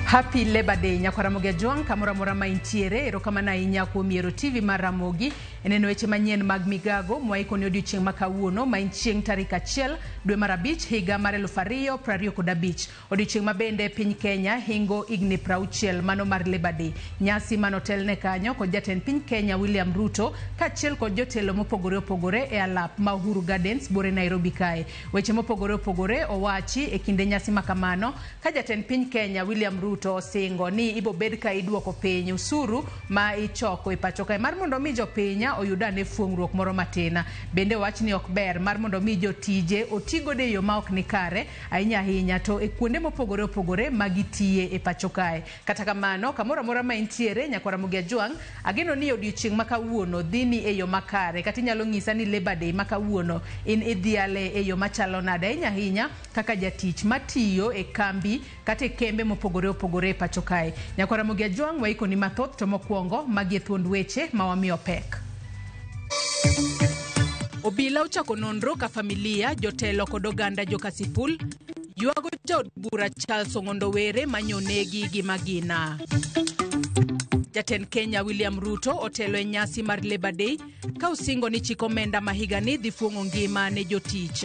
Happy Labor Day nyakwa Ramogi Ajwang' kamoro amora ma intiere. Erokamano ahinya kuom yiero TV mar Ramogi e neno weche manyien mag migago mwaiko ne odiochieng' ma kawuono ma en chieng' tarik 1 dwe mar 5 higa mar 2025. Odiochieng' ma bende piny Kenya hingo higni 60 mano mar Labor Day. Nyasi manotelne kanyo kod jatend piny Kenya William Ruto kaachiel kod jotelo mopogore opogore e alap ma Uhuru Gardens buore Nairobi kae. Weche mopogore opogore owachi e kinde nyasi ma kamano ka jatend piny Kenya William Ruto osingo ni ibobed ka iduoko piny usuru ma ichoko e pacho kae mar mondo mi jopiny oyud ane fuong'ruok moro matin. Bende owach ni ok ber mar mondo mi jotije oti godo e yo ma ok ni kare ahinya ahinya to e kuonde mopogore opogore ma gitiye e pacho kae. Kata kamano, kamoro amora ma intiere, nyakwa Ramogi Ajwang', ageno ni odiochieng' ma kawuono dhini e yo makare, kata inyalo nyisa ni Labor Day ma kawuono in idhiale e yo machalo nade, ahinya ahinya kaka jatich matiyo e kambi kata e kembe mopogore opogore e pacho kae. Nyakwa Ramogi Ajwang', waikoni mathoth, to mokwongo magi e thuond weche ma wamiyo pek. Obila ochako nonro ka familia, jotelo kod oganda jo Kasipul ywago jaod bura Charles Ong'ondo Were manyonegi gi magina. Jatend Kenya William Ruto otelo e nyasi mar Labor Day ka osingo ni chik omenda ma higani dhi fuong'o ngima ne jotich.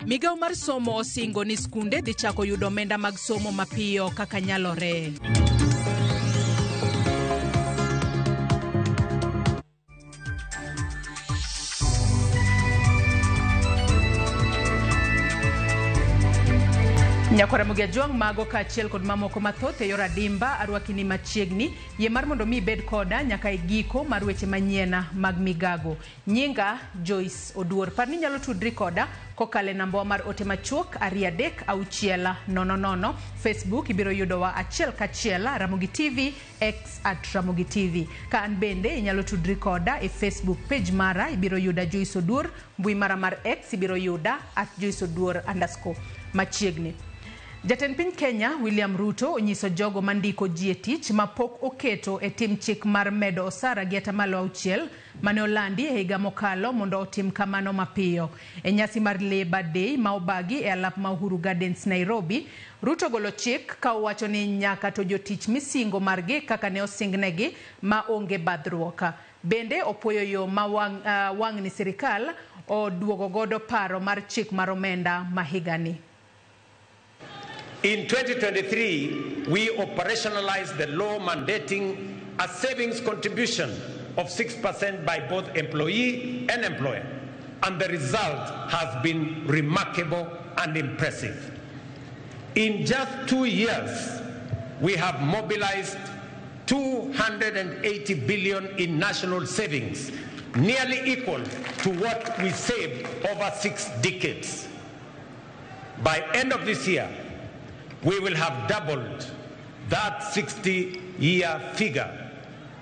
Migawo mar somo osingo ni skunde dhi chako yudo omenda mag somo mapiyo kaka nyalore. Nyakwa Ramogi Ajwang', mago kaachiel kod mamoko mathoth e yor adimba arwaki ni machiegni. Yie mar mondo mi ibed koda nyaka e giko mar weche manyien mag migago. Nyinga Joyce Oduor. Par ni inyalo tudri koda kokalo e nambawa mar ote machuok 23600. Facebook ibiro yudowa achiel kachiel Ramogi TV, X at Ramogi TV. Ka an bende inyalo tudri koda e Facebook page mara, ibiro yuda Joyce Oduor. Mbui mara mar X ibiro yuda at Joyce Oduor underscore machiegni. Jatend piny Kenya William Ruto onyiso jogo mandiko ji e tich ma pok oketo e tim chik mar medo osara gi 6% mane olandi e higa mokalo mondo otim kamano mapiyo. E nyasi mar Labor Day ma obagi e alap ma Uhuru Gardens Nairobi, Ruto golo chik ka owacho ni nyaka to jotich misingo margi kaka ne osingnegi ma onge badhruok. Bende opuoyo yo ma wang'ni sirikal oduogo godo paro mar chik mar omenda ma higani. In 2023, we operationalized the law mandating a savings contribution of 6% by both employee and employer, and the result has been remarkable and impressive. In just 2 years, we have mobilized 280 billion in national savings, nearly equal to what we saved over 6 decades. By end of this year, we will have doubled that 60-year figure.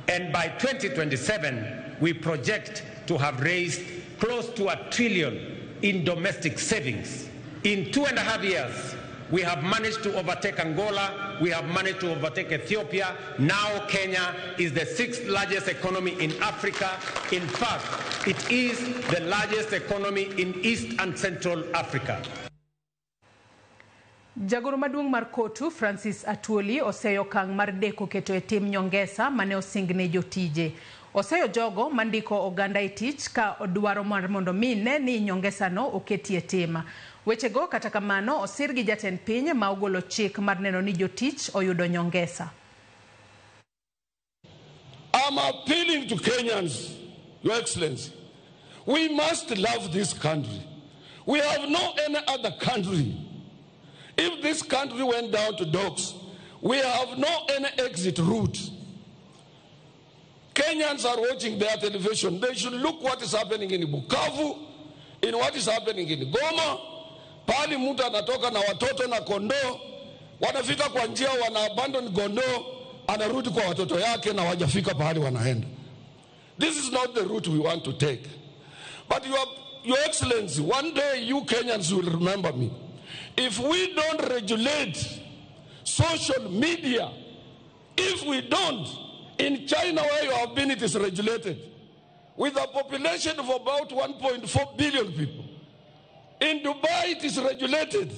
And by 2027, we project to have raised close to a trillion in domestic savings. In 2.5 years, we have managed to overtake Angola, we have managed to overtake Ethiopia. Now Kenya is the 6th largest economy in Africa. In fact, it is the largest economy in East and Central Africa. Jagoro maduong' mar Kotu Francis Atwoli oseyo okang' mar deko keto e tim nyongesa mane osingne jotije. Oseyo jogo mandiko oganda e tich ka odwaro mar mondo mi ne ni nyongesano oketi e tim. Wechego kata kamano osir gi jatend piny ma ogolo chik mar neno ni jotich oyudo nyongesa. I'm appealing to Kenyans, Your Excellency. We must love this country. We have no any other country. If this country went down to dogs, we have no any exit route. Kenyans are watching their television. They should look what is happening in Bukavu, in what is happening in Goma. Pali mtu anatoka na watoto na kondoo, wanafika kwa njia, wana abandon kondoo, anarudi kwa watoto yake na wajafika pahali wanaenda. This is not the route we want to take. But Your Excellency, one day you Kenyans will remember me. If we don't regulate social media, if we don't, in China where you have been, it is regulated. With a population of about 1.4 billion people. In Dubai, it is regulated.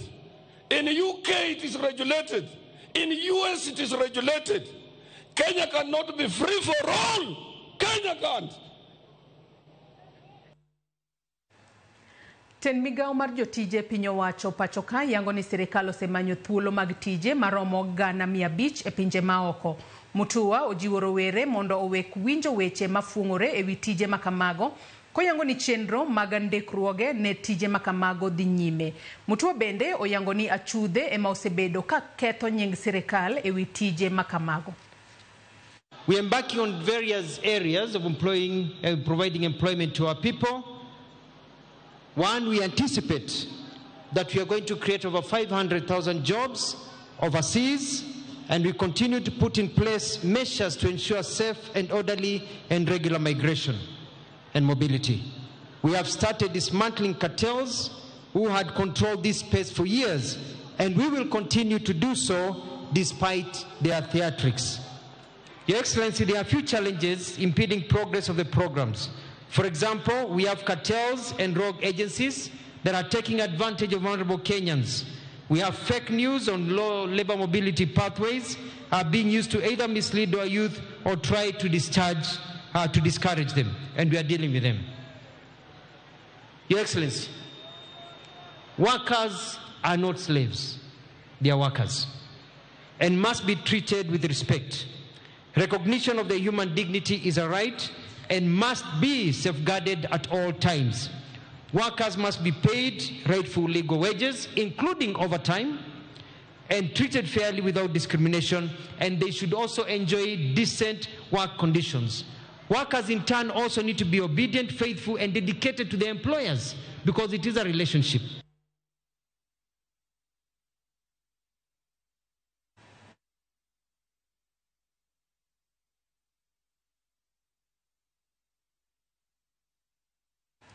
In the UK, it is regulated. In US it is regulated. Kenya cannot be free for all. Kenya can't. Tend migao mar jotije piny owacho pacho ka yango ni sirikal osemanyo thuolo mag tije maromo 500,000 e pinje maoko. Mutua ojiwo rowere mondo owek winjo weche mafuong'ore ewi tije makamago koyango ni chenro mag ndikruoge ne tije makamago dhi nyime. Mutua bende oyango ni achudhe ema osebedo ka ketho nying sirikal ewi tije makamago. We are embarking on various areas of employing and providing employment to our people. One, we anticipate that we are going to create over 500,000 jobs overseas, and we continue to put in place measures to ensure safe and orderly and regular migration and mobility. We have started dismantling cartels who had controlled this space for years, and we will continue to do so despite their theatrics. Your Excellency, there are few challenges impeding progress of the programs. For example, we have cartels and rogue agencies that are taking advantage of vulnerable Kenyans. We have fake news on low labor mobility pathways are being used to either mislead our youth or try to discourage them, and we are dealing with them. Your Excellency, workers are not slaves, they are workers, and must be treated with respect. Recognition of their human dignity is a right and must be safeguarded at all times. Workers must be paid rightful legal wages, including overtime, and treated fairly without discrimination, and they should also enjoy decent work conditions. Workers in turn also need to be obedient, faithful, and dedicated to their employers, because it is a relationship.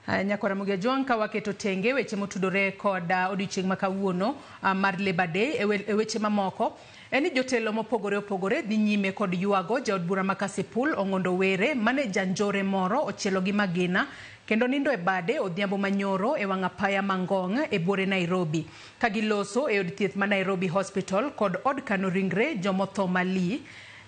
Nyakora Mugia ka waketo tenge weche motudore kod odiochieng' ma kawuono mar Labor Day e weche mamoko en ni jotelo mopogore opogore dhi nyime kod ywago jaod bura ma Kasipul Ong'ondo Were mane janjore moro ochielo gi magina kendo nindo e bade odhiambo manyoro e wang' apaya Mangong' e buore Nairobi ka giloso e od thieth ma Nairobi Hospital kod od kano ringre jomotho mali.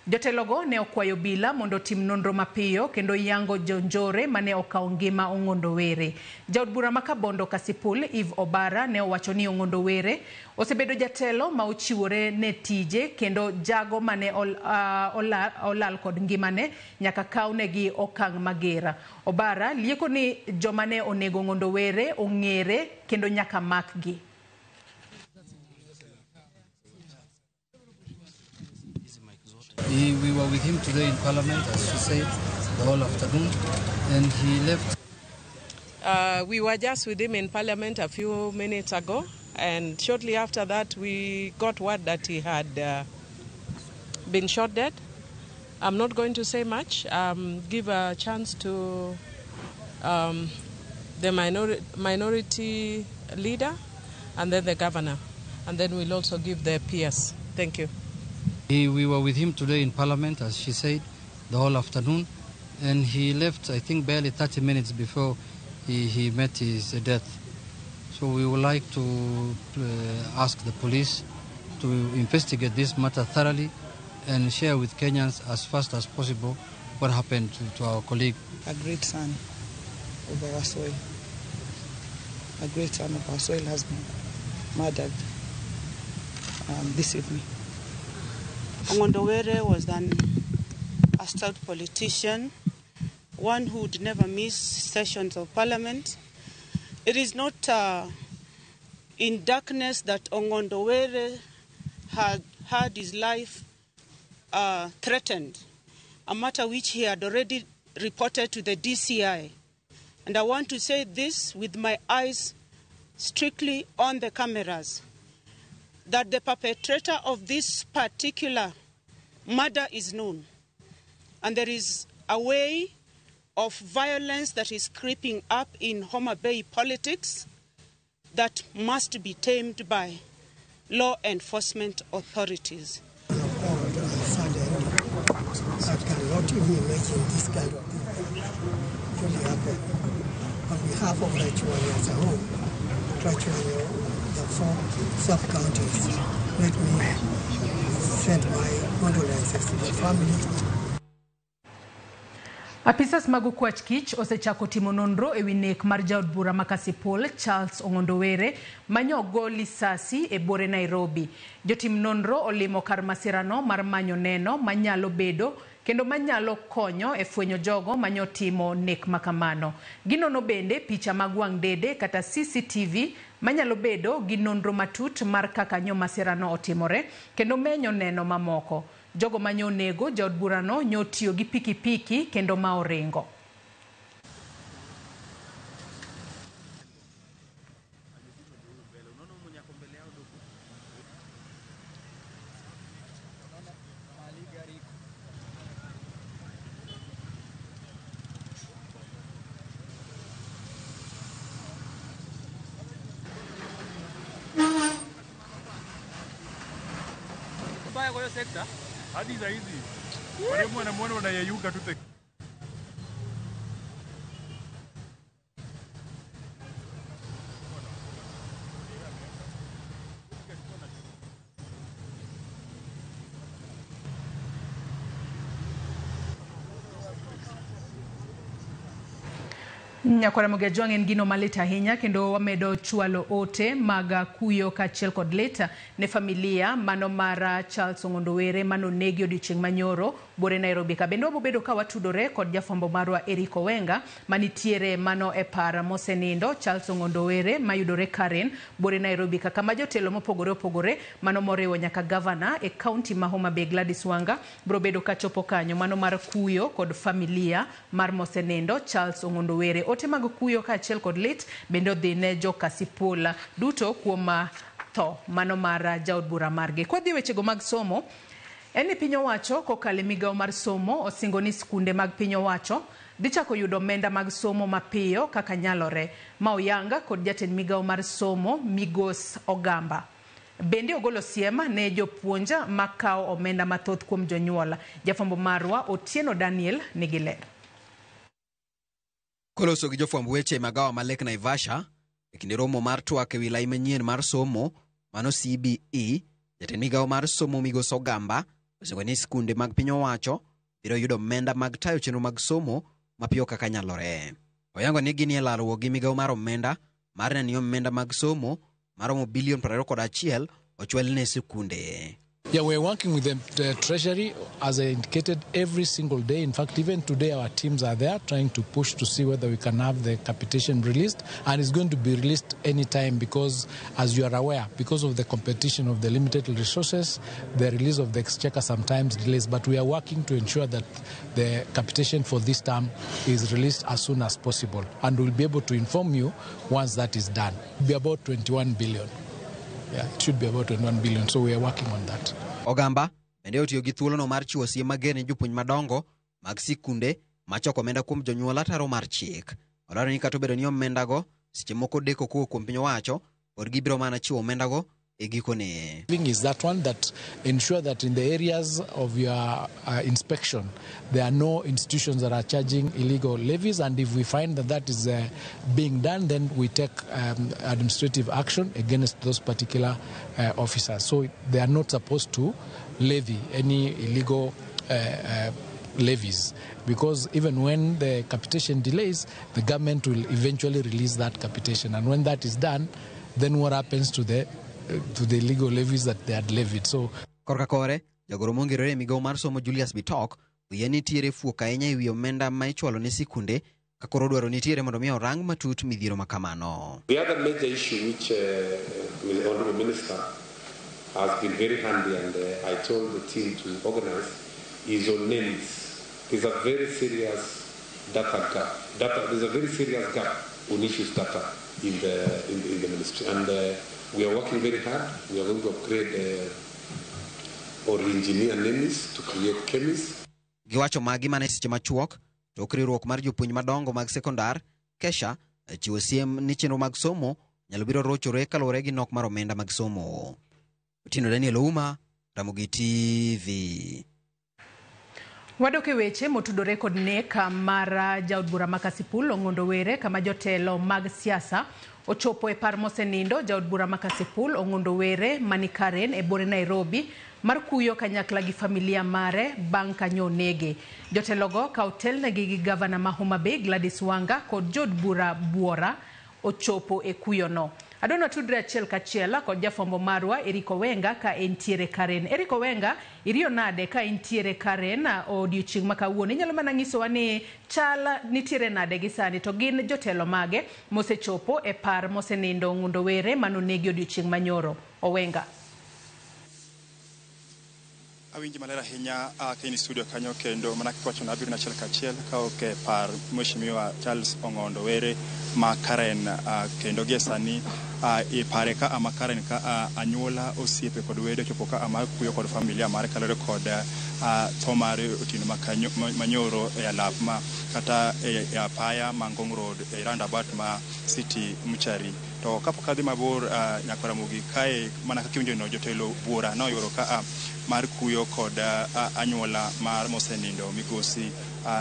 Jotelogo ne okwayo bila mondo otim nonro mapiyo kendo yango jonjore mane okawo ngima Ong'ondo Were. Jaod bura ma Kabondo Kasipul Eve Obara ne owacho ni Ong'ondo Were osebedo jatelo ma ochiwore ne tije kendo jago mane olal kod ngimane nyaka kawnegi okang' magera. Obara lieko ni joma ne onego Ong'ondo Were ong'ere kendo nyaka makgi. We were with him today in Parliament, as she said, the whole afternoon, and he left. We were just with him in Parliament a few minutes ago, and shortly after that we got word that he had been shot dead. I'm not going to say much. Give a chance to the minority leader and then the governor, and then we'll also give the PS. Thank you. We were with him today in Parliament, as she said, the whole afternoon, and he left, I think, barely 30 minutes before he met his death. So we would like to ask the police to investigate this matter thoroughly and share with Kenyans as fast as possible what happened to our colleague. A great son of our soil. A great son of our soil has been murdered this evening. Ong'ondo Were was an astute politician, one who would never miss sessions of parliament. It is not in darkness that Ong'ondo Were had had his life threatened, a matter which he had already reported to the DCI. And I want to say this with my eyes strictly on the cameras, that the perpetrator of this particular murder is known. And there is a way of violence that is creeping up in Homa Bay politics that must be tamed by law enforcement authorities. I cannot even imagine this kind of thing really happen. On behalf of Rachuonyo as a whole, Rachuonyo, the 4 sub-counties, let me send my condolences to the family. Apisas mag okwach kich osechako timo nonro ewi nek mar jaod bura ma Kasipul Charles Ong'ondo Were manyo ogo lisasi e bore Nairobi. Jotim nonro olimo kar masirano mar manyo neno manyalo bedo kendo manyalo konyo e fwenyo jogo manyotimo nek makamano. Ginono bende picha mag wang' dede kata CCTV manyalo bedo gi nonro matut mar kaka nyo masirano otimore kendo menyo neno mamoko. Jogo manyo onego jaod burano nyotiyo gi pikipiki kendo ma oringo. Hadi saa hizi warembo wanamwona wanayeyuka tu. Nyakwara Ramogi Ajwang' en gino malit ahinya kendo wamedo chwalo ote mag kuyo kaachiel kod lit ne familia mano mar Charles Ong'ondo Were manonegi odiochieng' manyoro buore Nairobi ka. Bende wabobedo ka watudore kod jafwambo marwa Eric Owenga manitiere mano e par mosenindo Charles Ong'ondo Were mayudore Karen buore Nairobi ka, kama jotelo mopogore opogore mano moriwo nyaka gavana e kaunti ma Homa Bay Gladys Wanga biro bedo kachopo kanyo mano mar kuyo kod familia mar mosenindo Charles Ong'ondo Were. Ote mag kuyo kaachiel kod lit bende odhi ne jo Kasipul duto kuom tho mano mar jaod bura margi. Kwadhi wechego mag somo, en ni piny owacho kokalo e migawo mar somo osingo ni skunde mag piny owacho dhi chako yudo omenda mag somo mapiyo kaka nyalore, ma oyanga kod jatend migawo mar somo Migos Ogamba. Bende ogolo siem ne jopuonj makawo omenda mathoth kuom jonyuol. Jafwambo marwa Otieno Daniel nigi ler. Koloso gi jofwamb weche e magawa ma Lake Naivasha e kinde romo mar twak ewi lai manyien mar somo mano CBE, jatend migawo mar somo Migos Ogamba osingo ni skunde mag piny owacho biro yudo omenda mag tayo chenro mag somo mapiyo kaka nyalore. Oyango ni ginie lalruok gi migawo mar omenda mar neno ni omenda mag somo maromo bilion 21 ochwal ne skunde. Yeah, we're working with the Treasury, as I indicated, every single day. In fact, even today, our teams are there trying to push to see whether we can have the capitation released. And it's going to be released anytime because, as you are aware, because of the competition of the limited resources, the release of the exchequer sometimes delays. But we are working to ensure that the capitation for this term is released as soon as possible. And we'll be able to inform you once that is done. It'll be about 21 billion. Yeah, it should be about 21 billion, so we are working on that. Ogamba bende otiyo gi thuolono mar chiwo siem mager ne jopuonj madongo mag sikunde machoko omenda kuom jonyuol ataro mar chik. Olero ni kata obedo ni omendago seche moko deko kowuok kuom piny owacho, pod gibiro mana chiwo omendago e gikone. Is that one that ensure that in the areas of your inspection there are no institutions that are charging illegal levies, and if we find that that is being done, then we take administrative action against those particular officers. So they are not supposed to levy any illegal levies, because even when the capitation delays, the government will eventually release that capitation, and when that is done, then what happens to the legal levies that they had levied? So korka kore, jagoro mongirore e migawo mar somo Julius Bitok wiye nitiere fuok ahinya ewi omenda ma ichwalo ne sikunde ka koro dwaro nitiere mondo mi orang matut midhiero makamano. The other major issue which the Honorable Minister has been very handy and I told the team to organize is on names. There's a very serious data gap. There's a very serious gap on issues data in the ministry, and we are working very hard. We are going to upgrade or engineer NEMIS to create KEMIS. Giwacho magi mana e seche machuok tok riwruok mar jopuonj madongo mag sekondar Kesha chiwo siem ni chenro mag somo nyalo biro rochore kaluwore gi nok mar omenda mag somo. Otieno Daniel Ouma, Ramogi TV. Wadok e weche motudore kod nek mar jaod bura ma Kasipul Ong'ondo Were, kama jotelo mag siasa Ochopo e par mosenindo jaod bura ma Kasipul Ong'ondo Were mani Karen e bore Nairobi mar kuyo kanyakla gi familia mare bang' kanyo onege. Jotelogo ka otelnegi gi gavana ma Homa Bay Gladys Wanga kod jood bura buora ochopo e kuyono. Adwaro tudre achiel kachiel kod jafwambo marwa Eric Owenga ka entiere Karen. Eric Owenga, iriyo nade ka intiere Karen odiochieng' ma kawuono? Inyalo mana nyisowa ni chal nitiere nade gi sani to gin jotelo mage mosechopo e par mosenindo Ong'ondo Were manonegi odiochieng' manyoro? Owenga. Awinji maler ahinya ka in e studio kanyo kendo mana kaka iwacho abiro achiel kachiel ka ok e par Mheshimiwa Charles Ong'ondo Were ma Karen, kendo gie sani e pare ka ama Karen ka anyuola, osiepe kod wede ochopo ka mar kuyo kod familia mare kaluwore kod tho mare otieno manyoro e alap ma kata e apaya ma Ngong Road e roundabout ma City Mchari. To kapok adhi mabor, nyakwar Ramogi, kae mana kaka iwinjo no jotelo buora noyuoro ka mar kuyo kod anyuola mar mosenindo migosi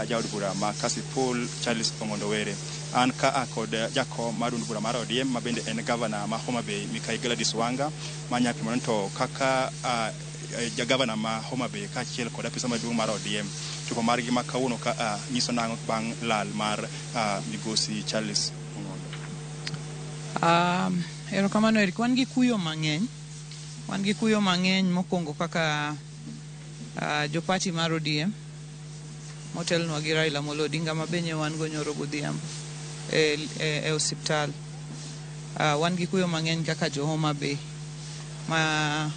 jaod bura ma Kasipul Charles Ong'ondo Were. An ka kod jakom mar duond bura mar ODM ma bende en gavana ma Homa Bay Mikai Gladys Wanga ma nyapimo to kaka gavana ma Homa Bay kaachiel kod apisa maduong' mar ODM chopo margi ma kawuono ka nyiso nang'o bang' lal mar migosi Charles Ong'ondo. Erokamano Eric, wan gi kuyo mang'eny. Wan gi kuyo mang'eny mokwongo kaka jopati mar ODM motelnwa gi Raila Amolo Odinga ma be wan go nyoro godhiambo e osiptal. Wan gi kuyo mang'eny kaka jo Homa Bay ma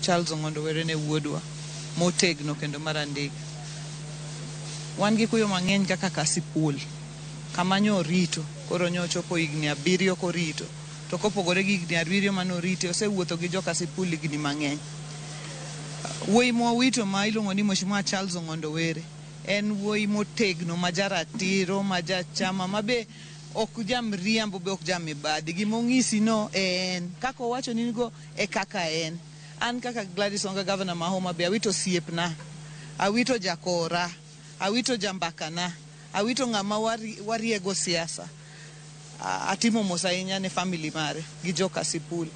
Charles Ong'ondo Were ne wuodwa motegno kendo marandika. Wan gi kuyo mang'eny kaka Kasipul kama nyorito, koro nyochopo higni 7 korito. To kopogore gi higni 7 manorite, osewuotho gi jo Kasipul higni mang'eny. Wuoyi mwawito ma iluongo ni Mheshimiwa Charles Ong'ondo Were en wuoyi motegno ma jaratiro, ma jachama, ma be ok jamriambo, be ok jamibadhi. Gimong'isi no en kaka owacho ni go e kaka en. An kaka Gladys Wanga gavana ma Homa Bay awito osiepna, awito jakora, awito jambakana, awito ng'ama wariego siasa. Atimo mos ahinya ne family mare gi jo Kasipul.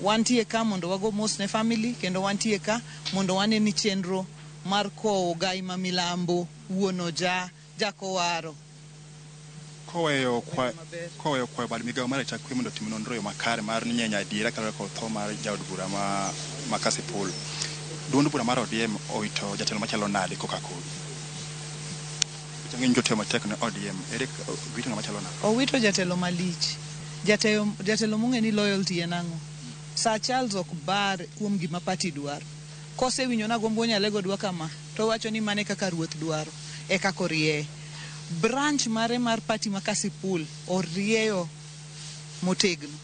Wantie ka mondo wago mos ne family kendo wantie ka mondo wane ni chenro mar kowo Gai ma Milambo wuon Oja Jakowaro. Koweyo kwayo bad migawo mar arita kwe mondo otim nonro e yo makare mar nyenyo adiera kaluwore kod tho mar jaod bura ma Kasipul. Duond bura mar ODM owito jatelo machalo nade koka kodi? Ng'eny jotelo matek ne ODM, ere wito ng'ama chalo nade? Owito jatelo malich. Jatelo mong'e ni loyalty en ang'o. Sir Charles ok bar kuom gima party dwaro. Kosewinjo na Gombo Nyalego dwa kama, to owacho ni mane kaka ruoth dwaro, e kaka orieye. Branch mare mar party ma Kasipul orieyo motegno.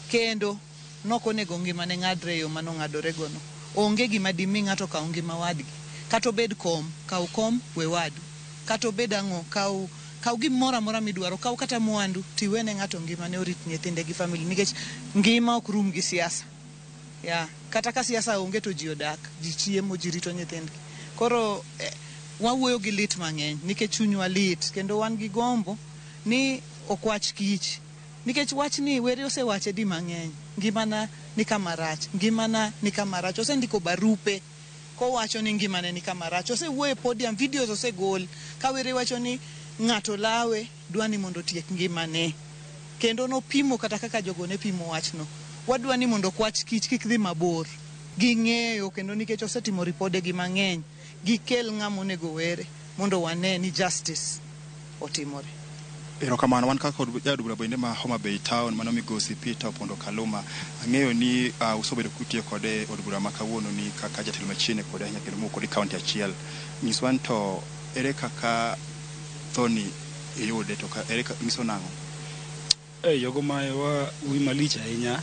Kendo nokonego ngimane ng'adre e yo manong'adore gono. Onge gima dimi ng'ato kaw ngima wadgi. Kata obed kom, kaw kom we wadu. Kata obed ang'o, kaw gimoro amora midwaro, kaw kata mwandu, tiwene ng'ato ngimane orit nyithinde gi family, nikech ngima ok rum gi siasa. Ya, kata ka siasa onge to ji odak, ji chiemo, ji rito nyithindgi. Koro wawuoyo gi lit mang'eny nikech chunywa lit kendo wan gi gombo ni okwach kich. Nikech wachni Were osewache di mang'eny, ngimana ni kama rach, ngimana ni kama rach. Osendiko barupe kowacho ni ngimane ni kama rach. Osewuoyo e podium, videos osegol ka Were wacho ni ng'ato lawe dwa ni mondo otiek ngimane. Kendo nopimo kata kaka jogo ne pimo wachno. Wadwa ni mondo okwach kich kik dhi mabor. Ging'eyo kendo nikech osetimo ripode gi mang'eny, gikel ng'ama onego Were mondo wane ni justice otimore. Erokamano. Wan kaka kod jaod bura bende ma Homa Bay Town mano migosi Peter Opondo Kaluma. Ang'eyo ni usebedo kutiyo kode e od bura ma kawuono ni kaka jatelo machiegni kode ahinya kendo mowuok kod kaunti achiel. Nyiswa ni to ere kaka thoni iyude to ere nyiso nang'o? Jogo ma wa wi malich ahinya.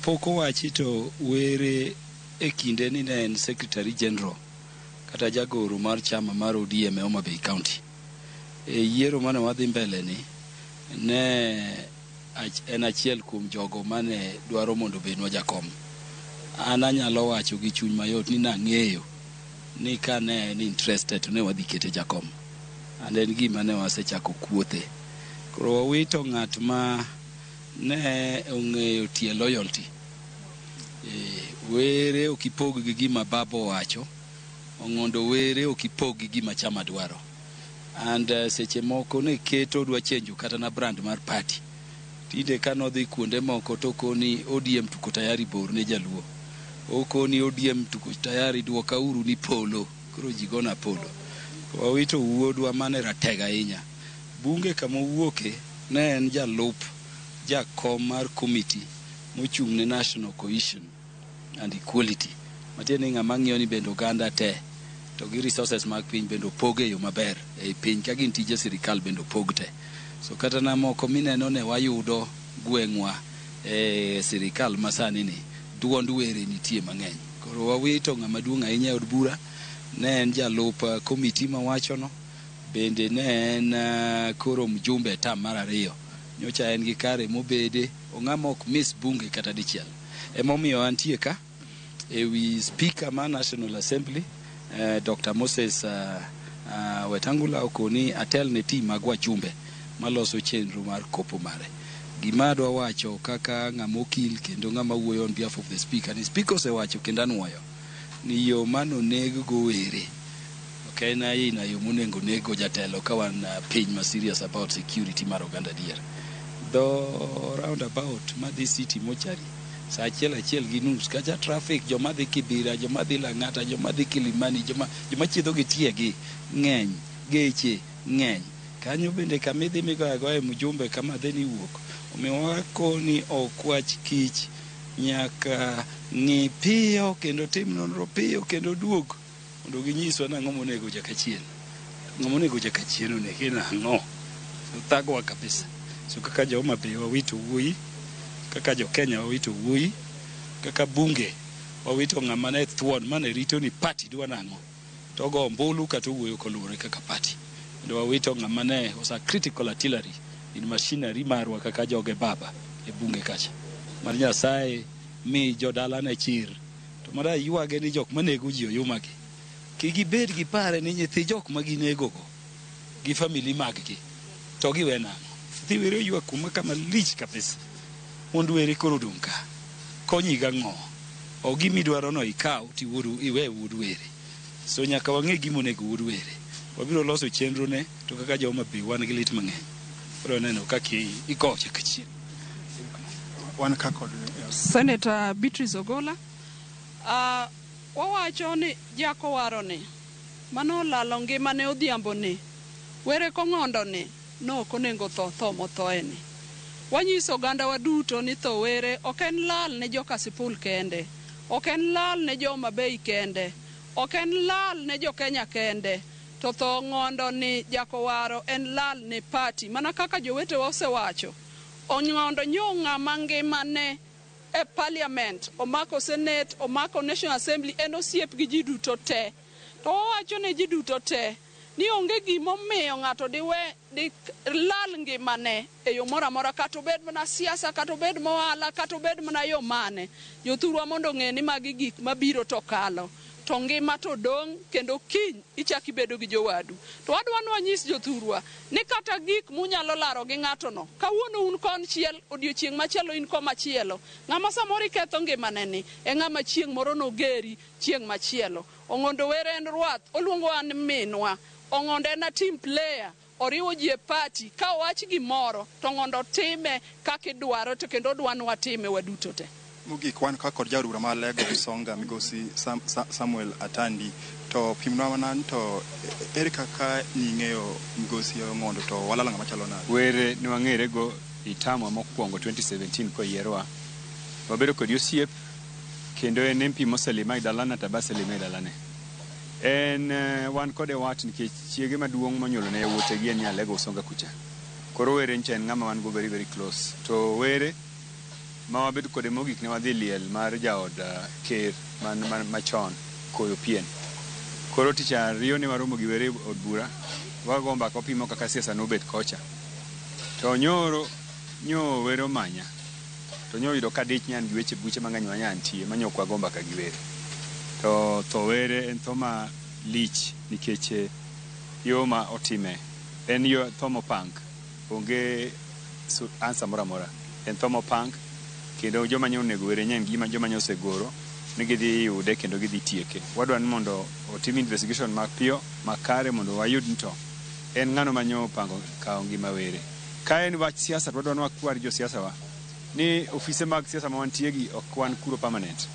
Pok owachi to Were e kinde ni ne en Secretary General kata jagoro mar chama mar ODM e Homa Bay County. E yiero mane wadhi mbele ni ne en achiel kuom jogo mane dwaro mondo obednwa jakom. An anyalo wacho gi chuny mayot ni nang'eyo ni ka ne en interested to ne wadhi kete jakom. And en gima ne wasechako kuothe. Koro wawito ng'at ma ne ong'eyo tie loyalty. Were ok ipog gi gima baba owacho, Ong'ondo Were ok ipog gi gima chama dwaro. And seche moko ne keto dwa chenjo kata na brand mar party. Tinde kanodhi kuonde moko to koni ODM tuko tayari bor ne jaluo. Okoni ODM tuko tayari duoka uru ni polo. Koro ji gona polo. Wawito wuodwa mane ratego ahinya. Bunge kama owuoke ne en jalup jakom mar committee mochung' ne National Cohesion and Equality. Matiende ni ng'ama ng'iyo ni bende oganda te to gi resources mag piny bende opog e yo maber ei piny ka gin tije sirikal bende opog te. So kata na moko mineno ne wayudo gweng'wa e sirikal masani ni duond Were nitie mang'eny. Koro wawito ng'ama duong' ahinya e od bura, ne en jalup komiti mawachono, bende ne en koro mjumbe e tam mar ariyo. Nyocha en gi kare mobede, ong'ama ok miss bunge kata dichiel. Emomiyo antie ka ewi speaker mar National Assembly Dr. Moses Wetangula okoni atel ne team mag wajumbe maloso chenro mar kopo mare. Gima adwa wacho kaka ng'ama okil kendo ng'ama wuoyo on behalf of the speaker ni speaker osewacho kendo anuoyo ni yo manoneg go Were ok en aina yo monego neg go jatelo ka wan piny ma serious about security mar oganda dier. Dho roundabout madhi City Mortuary saa 1:30 kacha traffic joma dhi Kibira, joma dhi Lang'ata, joma dhi Kilimani, joma chiedho gi tiegi ng'eny, geche ng'eny. Kanyo bende kama idhi migoyo agoya e mjumbe kama dhi ni wuok. Omiyo wakoni ok wach kich nyaka ng'i piyo kendo tim nonro piyo kendo duog mondo ginyiswa nang'o monego Jakachien. Ng'ama onego Jakachien onege nang'o? Thagowa kabisa. So kaka jo Homa Bay wawito wuoyi, kaka jo Kenya wawito wuoyi, kaka bunge wawito ng'ama ne thuon mane rito ni party dwa nang'o. To ogo ombulu kata owuoyo koluwore kaka party. Kendo wawito ng'ama ne was a critical artillery in machinery marwa kaka joge baba e bunge kacha. Mar Nyasaye mi jodala ne chir. To mara ywage ni jok manego ji oyumagi. Kik gibed gi pare ni nyithi jok ma ginego go gi family mag gi to giwe nang'o. Nyathi Were oywak kuma kama lich kabisa. Mond Were koro odong' ka. Konyi gang'o? Ok gimidwaro no ikaw tiwuod iwe wuod Were. So nyaka wang'e gima onego wuod Were. Wabiro loso chenro ne to kaka jo Homa Bay wan gi lit mang'eny. Koro neno kaka ikowo Jakachien. Wan ka kod Senator Beatrice Ogola. Wawacho ni jakowaro ni mano olalo ngimane odhiambo ni Were kong'ondo ni no ok onego tho mothoe ni. Wanyiso oganda wa duto ni tho Were ok en lal ne jo Kasipul kende, ok en lal ne jo Homa Bay kende, ok en lal ne jo Kenya kende, to tho Ong'ondo ni jakowaro en lal ne party. Mana kaka jowetewa osewacho, Ong'ondo nyo ng'ama ngimane e parliament, omako senate, omako National Assembly, en osiep gi ji duto te. To wawacho ne ji duto te ni onge gimomiyo ng'ato diwe di lal ngimane e yo moro amora, kata obed mana siasa, kata obed mohala, kata obed mana yo mane. Jothurwa mondo ong'e ni magi gik mabiro to kalo. To ngima to dong' kendo kiny ichak ibedo gi jowadu. To wadwa ni wanyis jothurwa ni kata gik munyalo laro gi ng'ato no, kawuono un konchiel, odiochieng' machielo in komachielo. Ng'ama samoro iketho ngimane ni e ng'ama chieng' moro nogeri chieng' machielo. Ong'ondo Were en rwath, oluongowa ni minwa. Ong'ondo en a team player, oriwo ji e party. Ka owach gimoro, to Ong'ondo time kaka idwaro to kendo odwa ni watime waduto te. Mogik wan ka kod jaod bura ma Alego Usonga migosi Samuel Atandi to pimnwa mana to ere kaka ning'eyo migosi Ong'ondo to walalo ng'ama chalo nade? Were ne wang'ere go i term mokwongo 2017 koyierwa. Wabedo kod osiep kendo en MP moselima e dalana to abaselime e dalane. En wan kode wat nikech chiege maduong' monyuolo ne yawuote gi en Nyalego Usonga kucha. Koro Were ncha en ng'ama wan go very very close. To Were ma wabedo kode mogik ne wadhi liel mar jaod ker man machon Koyo Pien. Koro tich ariyo ne waromo gi Were e od bura, wago mbaka wapimo kaka siasa nobet kocha. To nyoro nyo Were omanya to nyo oyudo ka dich ne an gi weche buche mang'eny ma nyantie ma nyo ok wago mbaka gi Were. To tho Were en tho ma lich nikech yo ma otime en yo tho mopang. Onge answer moro amora. En tho mopang kendo joma nyo onego Were nye en gima joma nyo osegoro ni gidhi yude kendo gidhi tieke. Wadwa ni mondo otim investigation mapiyo makare mondo wayud ni to en ng'ano manyo opango kawo ngima Were. Ka en wach siasa to wadwa ni wakwar josiasa wa ni ofise mag siasa ma wantie gi ok wan kuro permanent.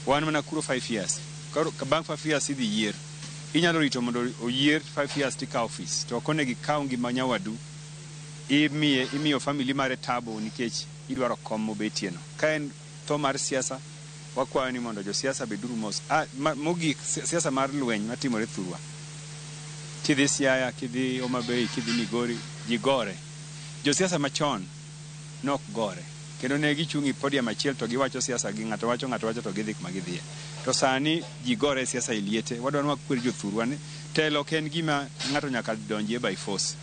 Wan mana kuro 5 years. Koro bang' 5 years idhi yier. Inyalo rito mondo oyier 5 years tikawo ofis. To ok onego ikaw ngima nyawadu imiye imiyo family mare tabu nikech idwaro kom mobetie no. Ka en tho mar siasa, wakwayo ni mondo josiasa beduru mos. Mogik siasa mar lweny matimore thurwa. Kidhi Siaya, kidhi Homa Bay, kidhi Migori, ji gore. Josiasa machon nok gore. Kendo ne gichung' e podium achiel to giwacho siasa gi ng'ato wacho to gidhi kuma gidhiye. To sani ji gore e siasa e liete. Wadwa ni wakwer jothurwa ni telo ok en gima ng'ato nyaka donjie by force.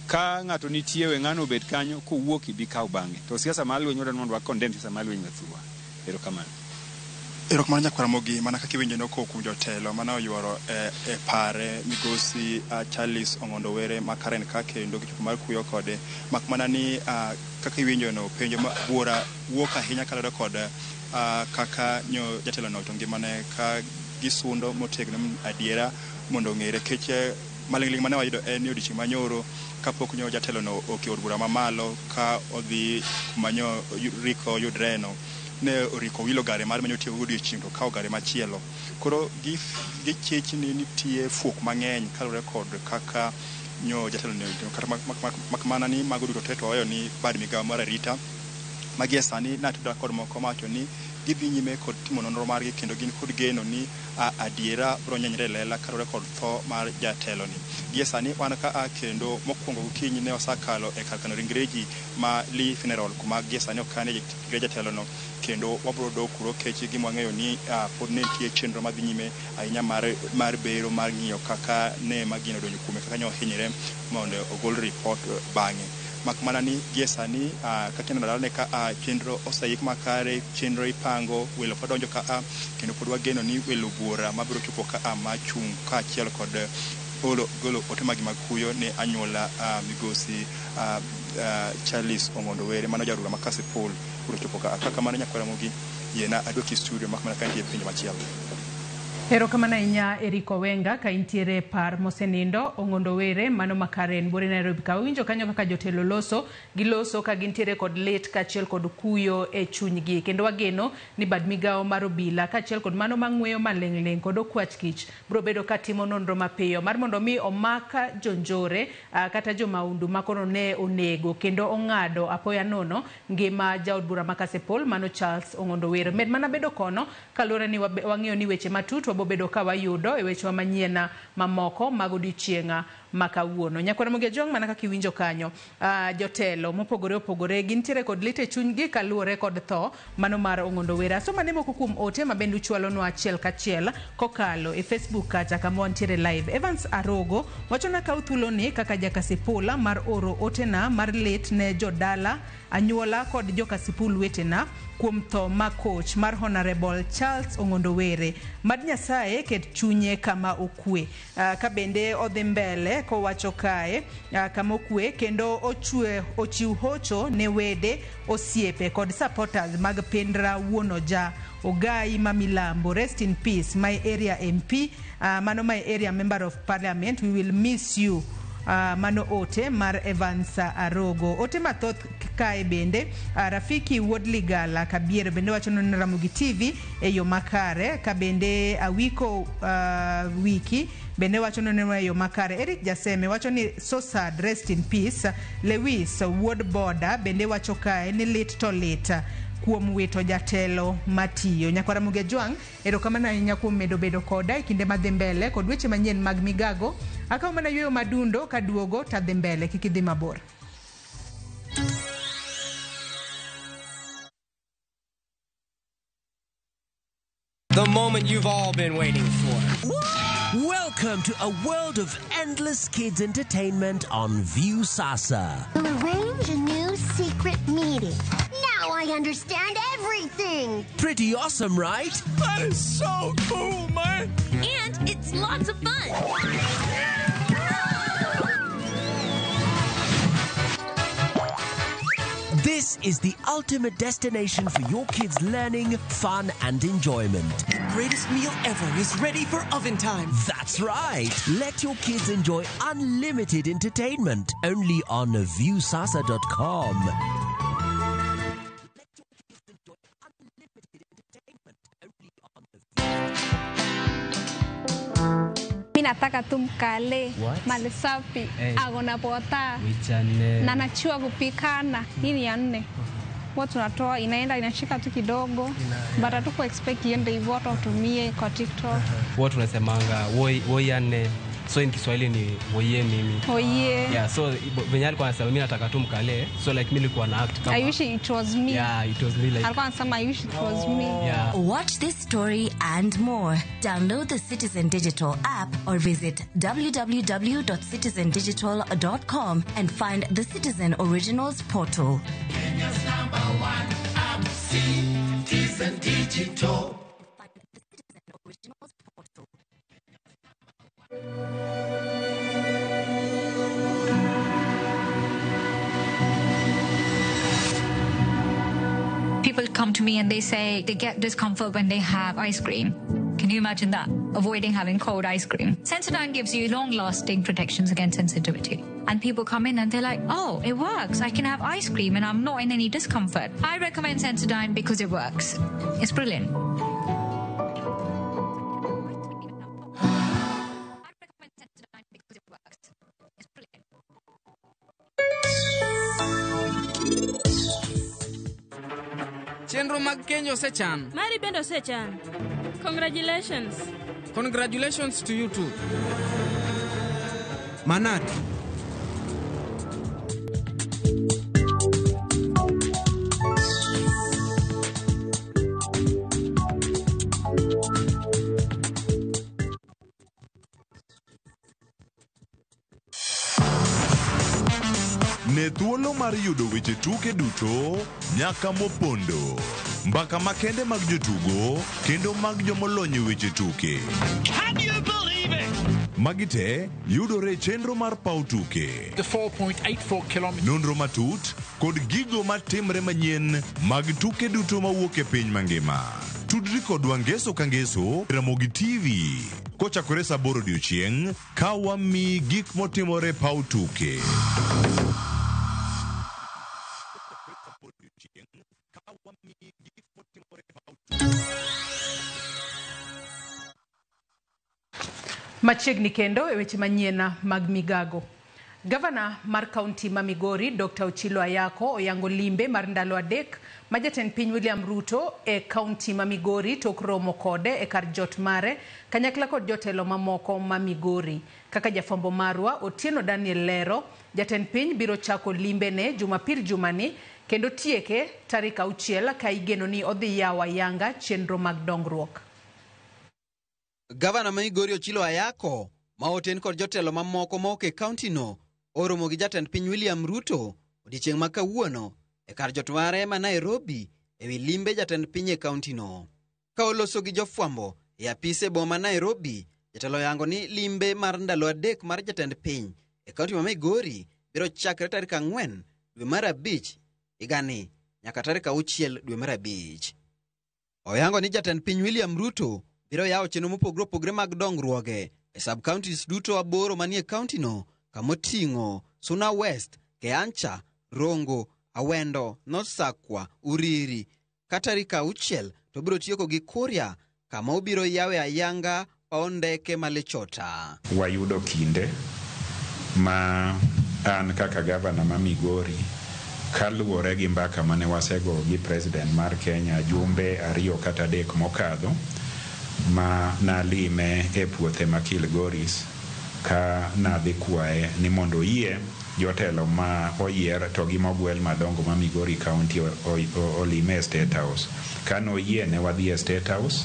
Ka ng'ato nitie we ng'ano obed kanyo kowuok ibi kaw bang'e. To siasa mar lweny wadwa ni mondo wa condemn siasa mar lweny e thurwa. Erokamano. Erokamano nyakwar Ramogi, mana kaka iwinjo nokowuok kuom jotelo mane oyuoro e pare migosi Charles Ong'ondo Were ma Karen ka kendo gichopo mar kuyo kode. Mak mana ni kaka iwinjo no penjo ma buora wuok ahinya kaluwore kod kaka nyo jatelo no to ngimane ka gisundo motegno adiera mondo ong'ere keche maling'ling' mane wayudo en ni odiochieng' manyoro kapok nyo jatelo no oke od bura mamalo ka odhi kuma nyo riko yudreno ne oriko wilo gare mare mane otiyogo odiochieng' to okawo gare machielo. Koro gichich ni nitie fuok mang'eny kaluwore kod kaka nyo jatelo ne kata mak mana ni mago duto te to waweyo ni bad migawo mar arita ma gie sani natudora kod moko mawacho ni gidhi nyime kod timo nonro margi kendo gin kod geno ni adiera biro nyenyre e lela kaluwore kod tho mar jatelo ni. Gie sani wan ka kendo mokwongo gokinyi ne osakalo e kar kano ringre ji ma Lee Funeral kuma gie sani okane ringre jatelo no kendo wabiro dok kuro kech gima wang'eyo ni pod ne nitie chenro madhi nyime ahinya mar bero mar ng'iyo kaka ne magino odonjo kuome kaka ne ohinyre mondo ogol report bang'e. Mak mana ni gie sani kaka ineno dalane ka chenro oseik makare, chenro ipango, welo pod donjo ka kendo pod wageno ni welo buora mabiro chopo ka machung' kaachiel kod golo ote magi mag kuyo ne anyuola migosi Charles Ong'ondo Were mano jaod bura ma Kasipul biro chopo ka. Kaka mano nyakwar Ramogi, yiena aduoki studio mak mana ka nitie penjo machielo. Erokamano ahinya Eric Owenga ka intiere par mosenindo Ong'ondo Were mano ma Karen Buore Nairobi ka winjo kanyo kaka jotelo loso giloso ka gintiere kod lit kaachiel kod kuyo e chunygi kendo wageno ni bad migawo mar obila kaachiel kod mano mang'weyo maling'ling' kod okwach kich biro bedo ka timo nonro mapiyo mar mondo mi omak jonjore kata jomaundu makono ne onego kendo ong'ado apoya nono ngima jaod bura ma Kasipul mano Charles Ong'ondo Were. Med mana bedo kono kaluwore ni wang'eyo ni weche matut wabobedo ka wayudo e weche manyien mamoko mag odiochieng' ma kawuono. Nyakwar Ramogi Ajwang' mana kaka iwinjo kanyo, jotelo mopogore opogore gintiere kod lit e chunygi kaluwore kod tho mano mar Ong'ondo Were. Asoma ne moko kuom ote ma bende uchwalonwa achiel kachiel kokalo e Facebook kacha kama wantiere live. Evans Arogo wachona kaw thuoloni kaka jakasipul mar oro otena mar lit ne jodala, anyuola kod jokasipul wetena kuom tho ma coach mar Honorable Charles Ong'ondo Were. Mad Nyasaye ket chunye kama okwe. Ka bende odhi mbele kowacho kae kama okwe kendo ochiw hocho ne wede, osiepe kod supporters mag Pendra Wuon Oja Ogai ma Milambo. Rest in peace my area MP, mano my area member of parliament, we will miss you. Mano ote mar Evans Arogo. Ote mathoth kae bende Rafiki Wuod Ligala Kabiero bende wacho ni Ramogi TV e yo makare. Ka bende Awiko Wiki bende wacho ni e yo makare. Eric Jaseme wacho ni so sad, rest in peace. Lewis Wuod Boda bende wacho kae ni lit to lit kuom wito jatelo matiyo. Nyakwar Ramogi Ajwang', erokamano ahinya kuom medo bedo koda e kinde madhi mbele kod weche manyien mag migago. Akawo mana yueyo madundo kaduogo tadhi mbele, kik idhi mabor. The moment you've all been waiting for. Welcome to a world of endless kids entertainment on Viusasa. We'll arrange a new secret meeting. Now I understand everything. Pretty awesome, right? That is so cool, man. And it's lots of fun. This is the ultimate destination for your kids' learning, fun, and enjoyment. The greatest meal ever is ready for oven time. That's right. Let your kids enjoy unlimited entertainment only on Viusasa.com. Mi nataka tu mkale What? mali safi Hey. agona pota Wichane. na nachua kupikana. Hii ni ya nne huwa tunatoa inaenda inashika tu kidogo but hatuku expect iende hivyo, hata utumie kwa TikTok. Huwa tunasemanga woi woyane. So in Kiswahili ni woye mimi. Oye. Yeah, so venye alikuwa anasema mimi nataka tu mkale. So like mimi nilikuwa na act kama I wish it was me. Yeah, it was me like Alikuwa anasema I wish it was me. Yeah. Watch this story and more. Download the Citizen Digital app or visit www.citizendigital.com and find the Citizen Originals portal. Kenya's number one app, Citizen Digital. People come to me and they say they get discomfort when they have ice cream. Can you imagine that? Avoiding having cold ice cream. Sensodyne gives you long lasting protections against sensitivity. And people come in and they're like, oh, it works. I can have ice cream and I'm not in any discomfort. I recommend Sensodyne because it works. It's brilliant. Chenro mag keny osechan. Mari bende osechan. Congratulations. Congratulations to you too. Manat. Ne thuolo mar yudo weche tuke duto nyaka mopondo. Mbaka makende mag jotugo kendo mag jomolony e weche tuke. Can you believe it? Magi te yudore e chenro mar paw tuke. The 4.84 kilometers. Nonro matut kod gigo matimre manyien mag tuke duto mawuok e piny mangima. Tudri kodwa ngeso ka ngeso Ramogi TV kochakore saa 8 odiochieng' ka wamiyi gik motimore e paw tuke. Machiegni kendo e weche manyien mag migago. Gavana mar kaunti ma Migori Dr. Ochilo Ayako oyango limbe mar ndalo 3 ma jatend piny William Ruto e kaunti ma Migori tok romo kode e kar jot mare kanyakla kod jotelo mamoko ma Migori. Kaka jafwambo marwa Otieno Daniel lero, jatend piny biro chako limbene Jumapil jumani kendo tieke tarik 6 ka igeno ni odhi yawo ayanga chenro mag dongruok. Gavana ma Migori Ochilo Ayako ma oten kod jotelo mamoko ma ok e kaunti no oromo gi jatend piny William Ruto odiechieng' ma kawuono e kar jot mare ma Nairobi ewi limbe jatend piny e kaunti no. Ka oloso gi jofwambo e apise boma Nairobi, jatelo oyango ni limbe mar ndalo 3 mar jatend piny e kaunti ma Migori biro chakre tarik 4 dwe mar 5 higani nyaka tarik 6 dwe mar 5. Oyango ni jatend piny William Ruto biro yawo chenro mopogore opogore mag dongruoge e sub-counties duto 8 manie kaunti no kamoting'o Suna West, Keancha, Rongo, Awendo, North Sakwa, Uriri. Ka tarik 6 to biro tieko gi Kuria kama obiro yawe ayanga paw ndeke ma Lechota. Wayudo kinde ma an kaka gavana ma Migori kaluwore gi mbaka mane wasego gi president mar Kenya jumbe 2 kata 3 mokadho ma nalime e puothe ma Kilgoris ka nadhi kwaye ni mondo oyie jotelo ma oyier to gi mogwel madongo ma Migori County olime e State House. Kanoyie ne wadhi e State House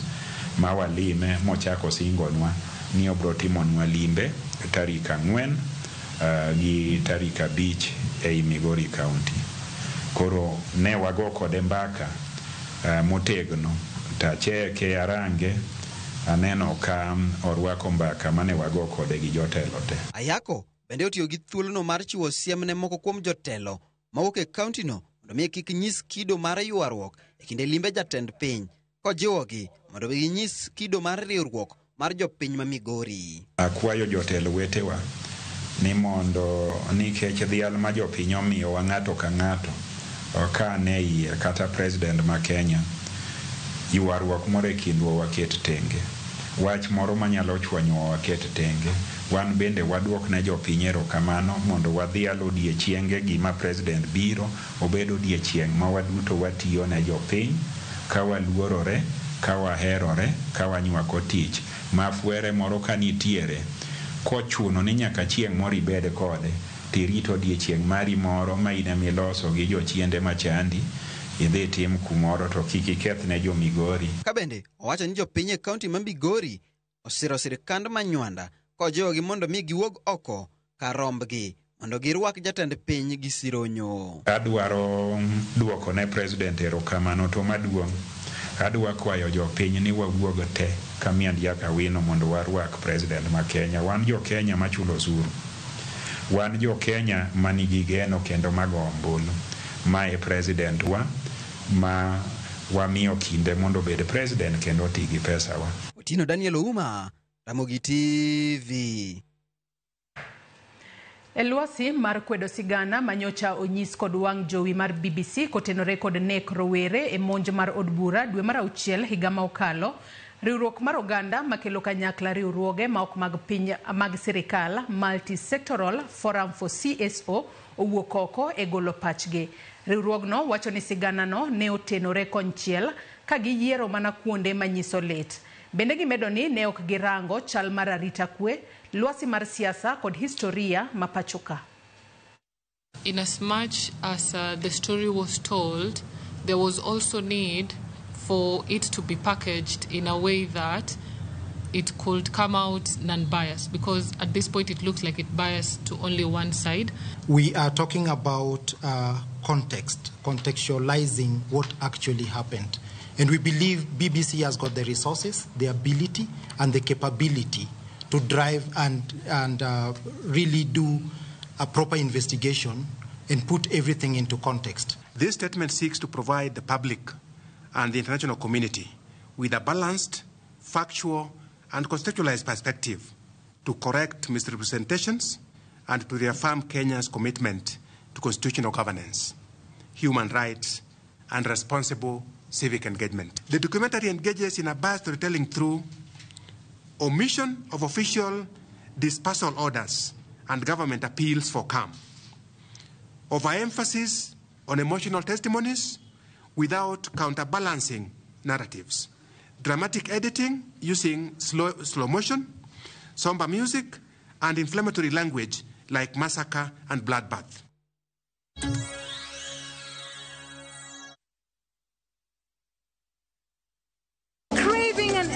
ma walime mochako singonwa ni obro timonwa limbe tarik 4 gi tarik 5 ei Migori County. Koro ne wago kode mbaka motegno tacheke arange aneno ka orwako mbaka mane wago kode gi jotelo te. Ayako bende otiyo gi thuolono mar chiwo siem ne moko kuom jotelo mawuok e kaunti no mondo mi kik nyis kido mar ywaruok e kinde limbe jatend piny, kojiwogi mondo ginyis kido mar riwruok mar jopiny ma Migori. Akwayo jotelo wetewa ni mondo nikech dhial ma jopiny omiyowa ng'ato ka ng'ato ka ne iye kata president ma Kenya, ywaruok moro e kindwa waket tenge, wach moro manyalo chwanyowa waket tenge, wan bende waduok ne jopiny erokamano mondo wadhial odiechienge gi ma president biro obed odiechieng' ma waduto watiyo ne jopiny ka waluorore, ka waherore, ka wanywako tich ma fwere moro ka nitiere kochuno ni nyaka chieng' moro ibed kode tirito odiechieng' mari moro ma in emiloso gi jochiende machandi idhi tim kumoro to kik iketh ne jo Migori. Ka bende owacho ni jopiny e kaunti ma Migori osiro sirikand Manywanda kojiwogi mondo mi giwuog oko kar rombgi mondo girwak jatend piny gi sironyo. Adwaro duoko ne president erokamano to maduong' adwa kwayo jopiny ni wawuog te ka miend Jakawino mondo warwak president ma Kenya. Wan jo Kenya machulo osuru, wan jo Kenya manigi geno kendo mago ombulu. Ma e president wa ma wamiyo kinde mondo obed president kendo oti gi pesawa. Otieno Daniel Ouma, Ramogi TV. E lwasi mar kwedo sigana manyocha onyis kod wang' jowi mar BBC kotenore kod nek rowere e monj mar od bura dwe mar auchiel higa ma okalo, riwruok mar oganda makelo kanyakla riwruoge ma ok mag piny mag sirikal Multi-Sectoral Forum for CSO owuok oko e golo pachgi. Riwruogno wacho ni siganano ne otenore konchiel ka giyiero mana kuonde manyiso lit. Bende gimedo ni ne ok girango chal mar arita kwe, lwasi mar siasa kod historia ma pacho ka. In as much as the story was told, there was also need for it to be packaged in a way that it could come out non-biased, because at this point it looks like it biased to only one side. We are talking about context, contextualizing what actually happened. And we believe BBC has got the resources, the ability, and the capability to drive and really do a proper investigation and put everything into context. This statement seeks to provide the public and the international community with a balanced, factual, and contextualized perspective to correct misrepresentations and to reaffirm Kenya's commitment to constitutional governance, human rights, and responsible civic engagement. The documentary engages in a biased storytelling through omission of official dispersal orders and government appeals for calm, overemphasis on emotional testimonies without counterbalancing narratives, dramatic editing using slow motion, somber music, and inflammatory language like massacre and bloodbath.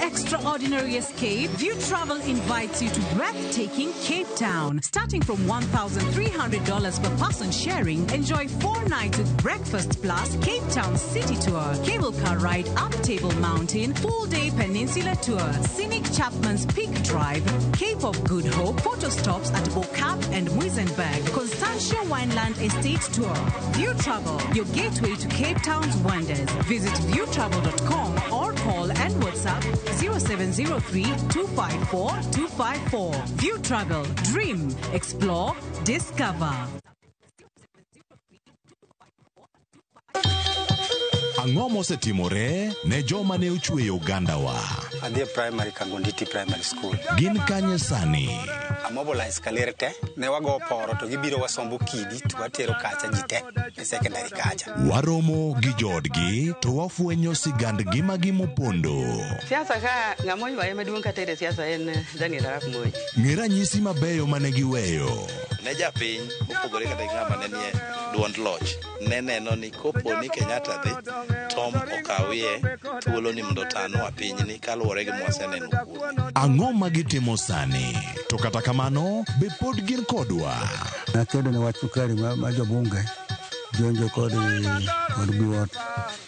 Extraordinary escape, View Travel invites you to breathtaking Cape Town. Starting from $1,300 per person sharing, enjoy 4 nights with breakfast plus Cape Town City Tour, cable car ride up Table Mountain, full-day peninsula tour, scenic Chapman's Peak Drive, Cape of Good Hope, photo stops at Bo-Kaap and Muizenberg, Constantia Wineland Estate Tour. View Travel, your gateway to Cape Town's wonders. Visit viewtravel.com or call and WhatsApp 0703 254 254. View Travel. Dream, explore, discover. Ang'o mosetimore ne joma ne ochweyo ogandawa? Adhi e primary Kangonditi Primary School. Gin kanye sani? Amobilize kaler te, ne wago poro to gibiro wasombo kidi to watero kacha ji te e secondary kacha. Waromo gi joodgi to wafwenyo sigand ngimagi mopondo. Siasa ka ng'ama oywaye maduong' kata e siasa en Daniel Arap Moi. Ng'e ranyisi mabeyo mane giweyo. Ne japiny mopogore kata gi ng'ama ne nie duond loch ne neno ni kopo ni Kenyatta dhi Tom okawie thuolo ni mondo otanwa pinyni kaluwore gi mwaseneno kuome. Ang'o ma gitimo sani? To kata kamano, be pod gin kodwa? Nakedo ne wach sukari ma jobunge jonjo kod biwot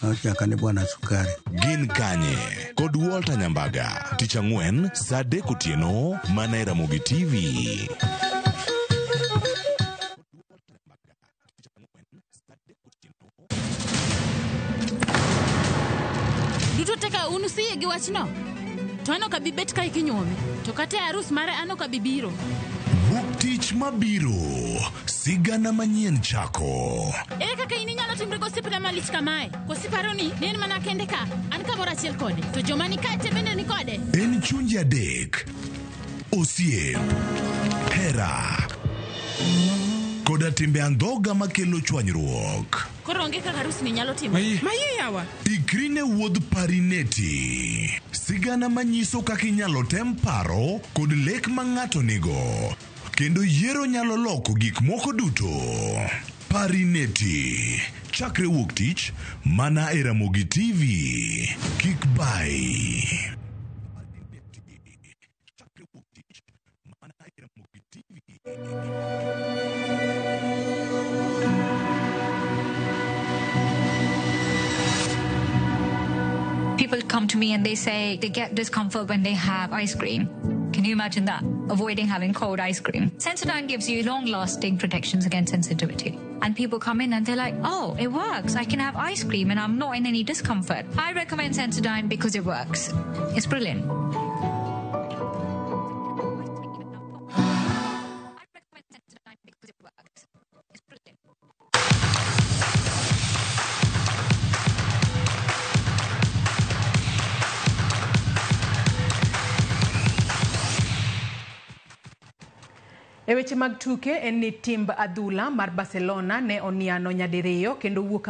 nochaka ni bwana sukari. Gin kanye? Kod Walter Nyambaga, tich ang'wen saa 3 otieno mana e Ramogi TV. Un usiyie gi wachno? To an ok abi bet kae kinyuome, to kata e arus mare an ok abi biro. Wuok tich mabiro, sigana manyien chako. Ere kaka in inyalo timri gosiepna malich kamae? Koso iparo ni ne en mana kende ka, an kamoro achiel kode, to joma ni kae te bende ni kode? En chunje adek, osiep, hera, koda timbe andhoga makelo chwanyruok. Koro onge kaka arusni nyalo timore. Mayie yawa. Ikri ne wuodh Parineti. Sigana manyiso kaka inyalo tem paro kod lek ma ng'ato nigo. Kendo yiero nyalo loko gik moko duto. Parineti. Chakre wuok tich, mana e Ramogi TV. Kik bai. People come to me and they say they get discomfort when they have ice cream. Can you imagine that? Avoiding having cold ice cream. Sensodyne gives you long lasting protections against sensitivity. And people come in and they're like, oh, it works. I can have ice cream and I'm not in any discomfort. I recommend Sensodyne because it works. It's brilliant. E weche mag tuke en ni timb adhula mar Barcelona ne oniano nyadiriyo kendo wuok